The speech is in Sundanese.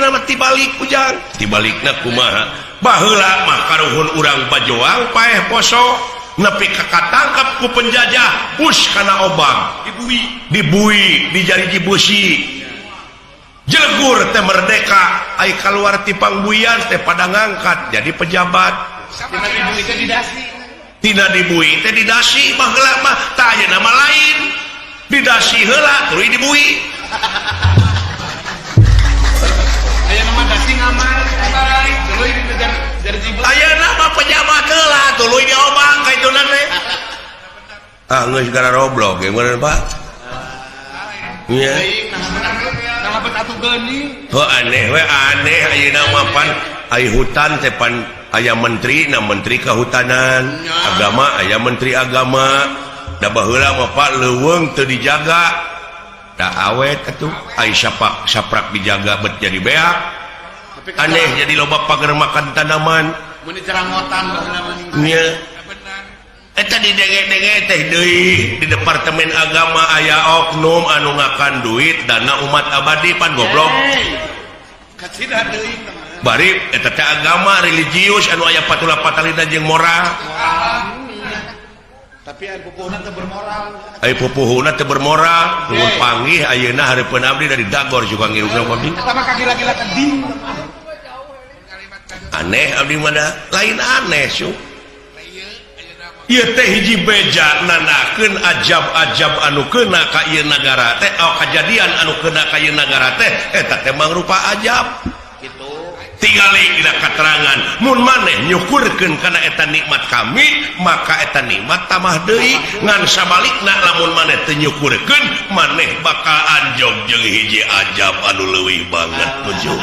Ayeuna mah tibalik, Ujang. Tibalikna kumaha? Baheula mah karuhun urang bajoang paeh poso nepi ka katangkap ku penjajah, bus kana obang. Dibui. Dibui di jariji busi, jelegur teh merdeka. Ai keluar ti pangbuian teh pada ngangkat jadi pejabat. Tina dibui teh didasi. Tina dibui teh didasi baheula mah. Tah, ayeuna mah lain, didasi heula tuluy dibui. Aya nama dasi ngamar balik tuluy dikejar jariji besi. Ayeuna mah pejabat heula tuluy diobang ka ituna teh. Ah, geus gara roblok gimana, Pak? Nya. Teuing nah bet atuh geuning. Oh, aneh we, aneh ayeuna mah. Pan ai hutan teh pan aya menteri na, menteri kehutanan. Agama aya menteri agama. Da baheula mah, Pak, leuweung teu dijaga da awet atuh. Ai sapak saprak dijaga bet jadi beak. Tapi aneh, jadi loba pagar makan tanaman. Mun dicerangotan baheula mah. Nya. Eta didenge-denge teh deui di departemen agama aya oknum anu ngakan duit dana umat abadi. Pan goblok. Hey. Kacida teuing mah. Bari eta teh agama religius anu aya patula patalina jeung moral. Tapi aya pupuhna teu bermoral. Ai pupuhuna teu bermoral. Nuhun panggih ayeuna hareupeun abdi dari Dagor juga ngirupna abdi. Eta mah kagila-gila keding. Aneh abdi mana lain aneh su. Ieu teh hiji beja nandakeun ajab-ajab anu kena ka ieu nagara teh. Oh, kajadian anu kena ka ieu nagara teh eta teh mangrupa ajab. Gitu. Tingali dina katerangan, mun maneh nyukurkeun kana eta nikmat kami, maka eta nikmat tambah deui. Ngan sabalikna, lamun maneh teu nyukurkeun, maneh bakal anjog jeung hiji ajab anu leuwih banget tujuh.